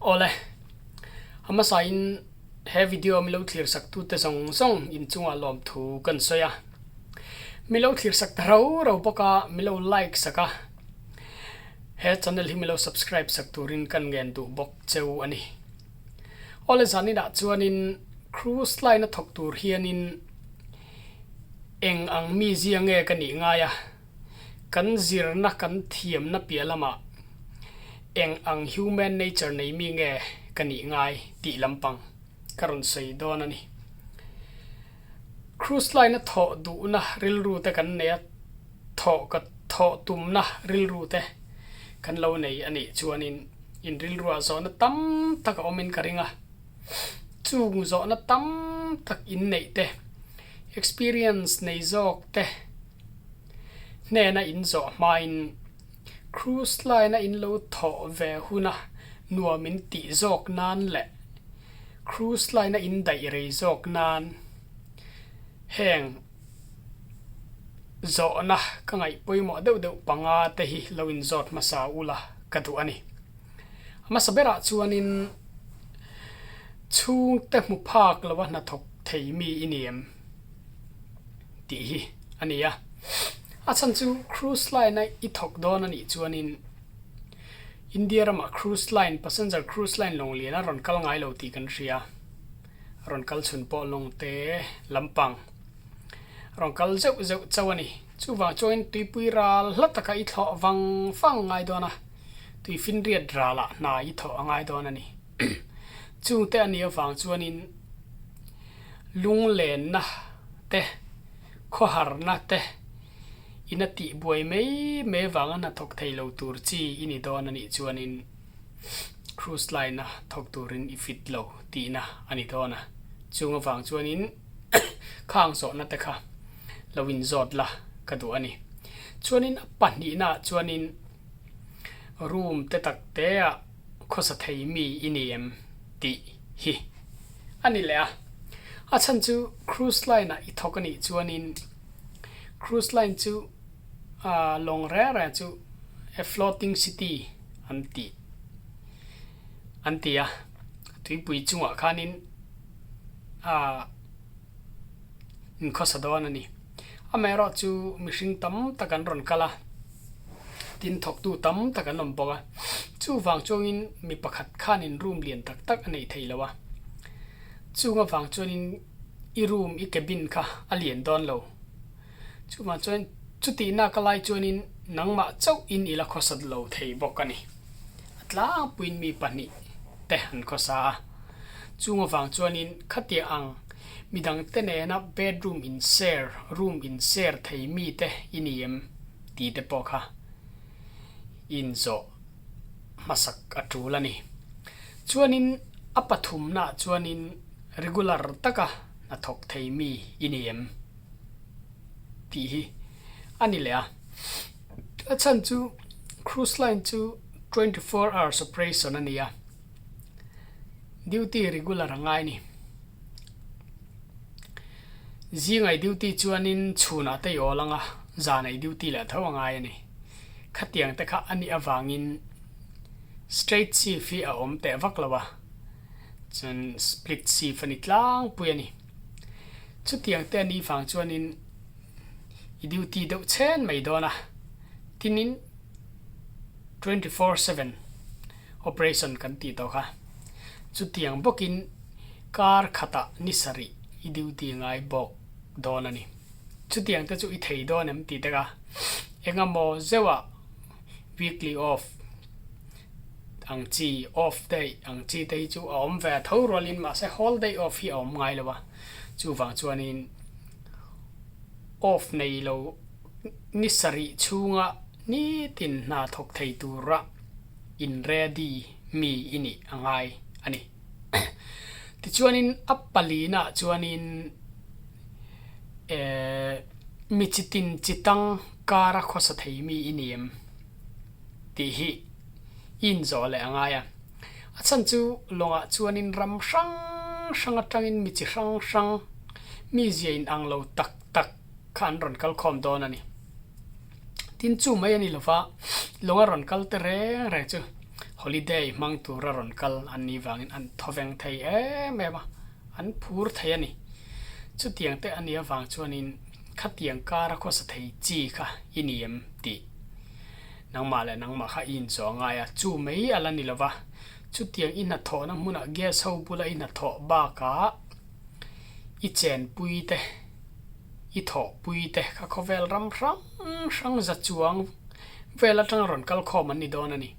Awle, a hmasain he video milo thlir sak tute zawng zawng inchungah lawmthu kan sawi a. Milo thlir sak ta rau rau bawk a, milo like sak a, he channel hi milo subscribe sak turin kan ngen duh bawk cheu a ni. Awle zaninah chuanin cruise line a thawk tur hianin eng ang mi zia nge ka nih ngai a, kan zirna kan thiamna piah lamah eng ang human nature nei mi nge ka nih ngai tih lampang ka rawn sawi dawn a ni. Cruise line a thawh duhna rilru te kan nei a, thawh ka thawh tumna rilru te kan lo nei a nih chuanin in rilruah zawhna tam tak a awmin ka ring a. Chung zawhna tam tak inneih te, experience nei zawk te hnena in zawh hmain cruise line a in lo thawh ve huna nuam in tih zawk nan leh cruise line a in daih rei zawk nan heng zawhna ka ngaih pawimawh deuh deuh panga te hi lo in zawt hmasa ula ka duh a ni. A hmasa berah chuanin chhungte hmu phak lova hnathawk thei mi i ni em tih hi a ni a. A chhan chu cruise line a i thawk dawn a nih chuanin India ramah cruise line, passenger cruise line lawng lian a rawn kal ngai lo tih kan hria. A rawn kal chhun pawh lawng te lampang a rawn kal zeuh zeuh chauh a ni. Chuvang chuanin tuipui ral hla taka i thlawh vang vang ngai dawn a. Tuifinriat ralah hna i thawh a ngai dawn a ni. Chungte a nih avang chuanin lunglenna te, khawharna te ina tihbuai mai mai avanga hna thawk thei lo tur chi i ni dawn a nih chuanin cruise line-a thawk turin i fit lo tihna a ni dawn a. Chung avang chuanin khang zawhna te kha lo inzawt la ka duh a ni. Chuanin a pahnihnaah chuanin. Room te tak te ah khawsa thei mi i ni em tih hi a ni leh a. A chhan chu cruise line ah i thawk a nih chuanin cruise line chu ah lawng reng reng chu a floating city an tih an ti a. Tuipui chungah khanin ah inkhawsa dawn a ni. Amaherawh chu mihring tam tak an rawn kal a. Tin thawktu tam tak an awm bawk a, chuvang chuangin mi pakhat khanin room lian tak tak a neih theih lo a, chung avang chuanin i room i cabin kha a lian dawn lo. Chuvang chuan chutihna ka lai chuanin nangmah chauh in i la khawsat lo thei bawk a ni. A tlangpuiin mi pahnih te an khawsa a, chung avang chuanin khatiang ang midangte nena bedroom in share, room in share thei mite i ni em? Tih te pawh kha inzawh hmasak a tul a ni. Chuanin a pathumnaah chuanin regular taka hnathawk thei mi i ni em tih hi a ni leh a. A chhan chu cruise line chu 24 hours operation a ni a, duty regular a ngai a ni. Zingai duty chuanin chhunah te i awl ang a, zanai duty leh tho a ngai a ni. Khatiang te kha a nih avangin straight shift hi a awm teh vak lo a, chuan split shift a ni tlangpui a ni. Chutiang te a nih vang chuanin i duty deuh chhen mai dawn a, tinin 24/7 operation kan tih tawh kha. Chutiang bawkin. Kar khatah ni sarih i duty ngai bawk dawn a ni. Chutiang te chu i thei dawn em tih te ka engemaw zeuhah weekly off ang chi off day ang chi te hi chu a awm ve tho rualin mahse whole day off hi a awm ngai lo a, chuvang chuanin off nei lo ni sarih chhunga nitin hna thawk thei tura in ready mi i nih a ngai a ni. Tichuanin a palinah chuanin eh mi chitin chitang kara khawsa thei mi i ni em tih hi i inzawh leh a ngai a. A chhan chu lawngah chuanin ram hrang hrang atangin mi chi hrang hrang mi zia inang lo tak tak kha an rawn kal khawm dawn a ni. Tin chu mai a ni lova, lawng a rawn kal te reng reng chu. Holiday hmang tura rawn kal an nih vangin an thawveng thei em em a, an phur thei a ni. Chutiang te a nih avang chuanin khatiang kara khawsa thei chi kha i ni em tih nangmah leh nangmah kha i inzawh ngai a, chu mai a la ni lo va. Chutiang i hnathawhna hmunah gas ho bula i hnathawh bakah i chenpui te, i thawhpui te kha khawvel ram hrang hrang za chuang vel atanga rawn kal khawm an ni dawn a ni.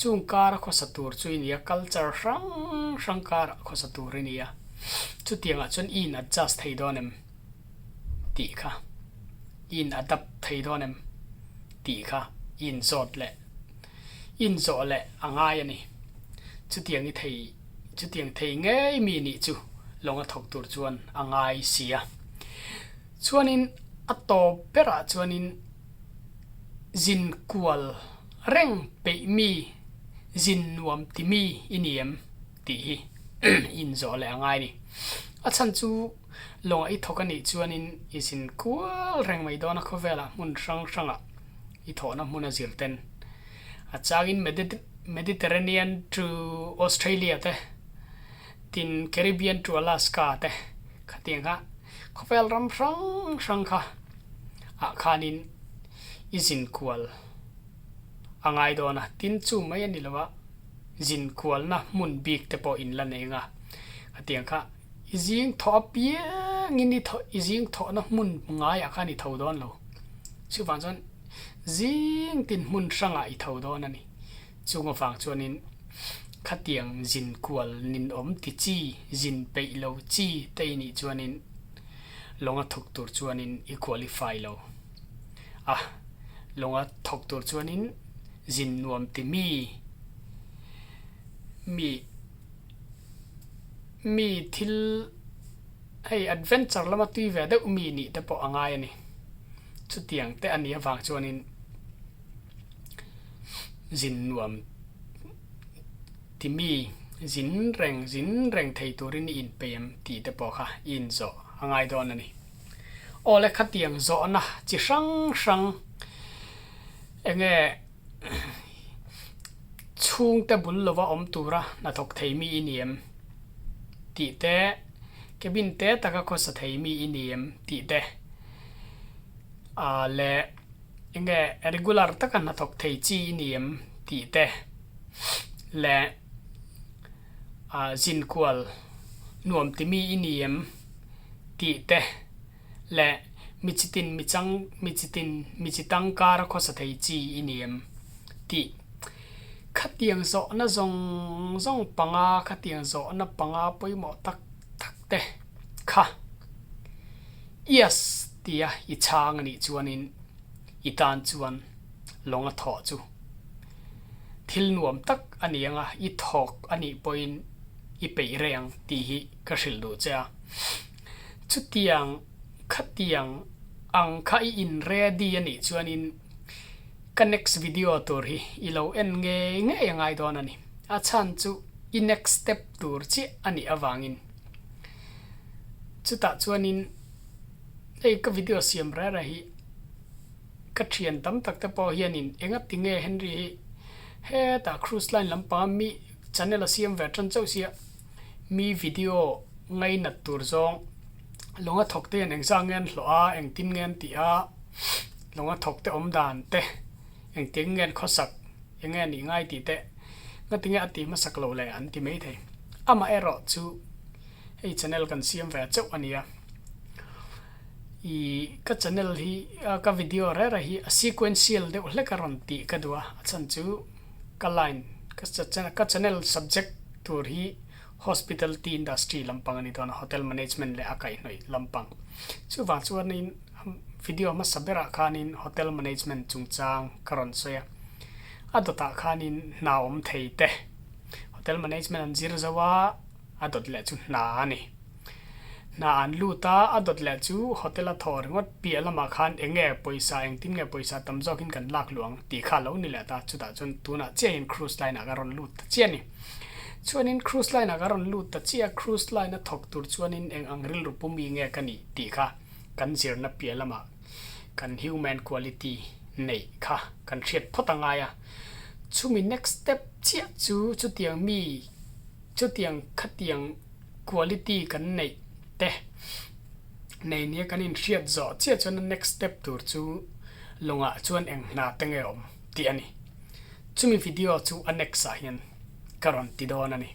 Chung kara khawsa tur chu i ni a, culture hrang hrang karah khawsa tur i ni a. Chutiangah chuan i in adjust thei dawn em tih kha, i in adapt thei dawn em tih kha i in zawt leh i in zawh leh a ngai a ni. Chutiang i thei chutiang thei ngei mi nih chu lawnga thawk tur chuan a ngai si a. Chuanin a tawp berah chuanin zin kual reng peih mi, zin nuam ti mi i ni em tih hi inzawh leh a ngai a ni. A chhan chu lawngah i thawk a nih chuanin i zin kual reng mai dawn a khawvelah hmun hrang hrangah i thawhna hmun a zir ten. A changin Mediterranean to Australia te, tin Caribbean to Alaska te khatiang kha khawvel ram hrang hrang kha ah khanin i zin kual a ngai dawn a, tin chu mai a ni lo a, zin kualna hmun bik te pawh in la nei ang a, khatiang kha i zing thawh apiangin i thawh i zing thawhna hmun ngaiah khan i tho dawn lo, chuvang chuan zing tin hmun hrangah i tho dawn a ni, chung avang chuanin khatiang zin kual ninawm ti chi, zin peih lo chi te i nih chuanin. Lawnga thawk tur chuanin i qualify lo a, lawnga thawk tur chuanin zin nuam ti mi, mi, mi thil hei adventure lama tui ve deuh mi nih te pawh a ngai a ni. Chutiang te a nih avang chuanin zin nuam Ti mi, zin reng zin reng thei turin i inpei em tih te pawh kha i inzawh a ngai dawn a ni. Aw le khatiang zawhna chi hrang hrang enge chhungte bul lova awm tura hnathawk thei mi i ni em tih te, cabin te taka khawsa thei mi i ni em tih te leh enge regular taka hnathawk thei chi i ni em tih te. leh ah zinkual nuam ti mi i ni em tih te leh mi chitin mi chang mi chitin mi chi tangkar a khawsa thei chi i ni em tih khatiang zawhna zawng zawng panga khatiang zawhna panga pawimawh tak tak te kha yes tia i chhang a nih chuanin i tan chuan lawng a thawh chu. Thil nuam tak a ni ang a, i thawk a nih pawhin i peih reng ang tih hi ka hrilh duh che a. Chutiang khatiang ang kha i in ready a nih chuanin ka next video tur hi i lo en ngei ngei a ngai dawn a ni. A chhan chu i next step tur chiah a nih avangin. Chutah chuanin hei ka video siam reh reh hi. Ka thian tam tak te pawh hianin enga ti nge Henry hi hetah cruise line lampanga mi channel a siam ve tan chauh sia mi video ngainat tur zawng lawnga thawk te hian engzah nge an hlawh a engtin nge an tih a lawnga thawk te awm dan te engtin nge an khawsak enge a nih ngai tih te ngati nge a ti hmasak loh le an ti mai thei amaherawh chu hei channel kan siam ve chauh a nia. Ih ka channel hi ka video reh reh hi a sequential deuh hlek a rawn tih ka duh a, a chhan chu ka line ka channel subject tur hi hospitality industry lampang a ni dawn a, hotel management leh a kaihhnawih lampang. Chuvang chuanin video hmasa berah khanin hotel management chungchang ka rawn sawi a, a dawtah khanin hna awm thei te hotel management an zir zo a, a dawt leh chu hna a ni. Hna an lut a, a dawt leh chu hotel a thawh ringawt piah lamah khan eng nge pawisa engtin nge pawisa tam zawkin kan lak luh ang tih kha a lo ni leh ta, chutah chuan tunah chiah hian cruise line ah ka rawn lut ta chiah a ni. Chuanin cruise line ah ka rawn lut ta chiah a, cruise line a thawk tur chuanin eng ang rilru pumi nge ka nih tih kha kan zirna piah lamah kan human quality neih kha kan hriat phawt a ngai a. Chumi next step chiah chu chutiang mi chutiang khatiang quality kan neih te nei nia kan inhriat zawh chiah chuan a next step tur chu lawngah chuan eng hna te nge awm tih a ni. Chumi video chu a next ah hian ka rawn ti dawn a ni.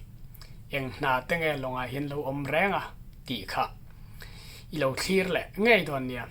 Eng hna te nge lawngah hian lo awm reng a tih kha i lo thlir leh ngei dawn nia.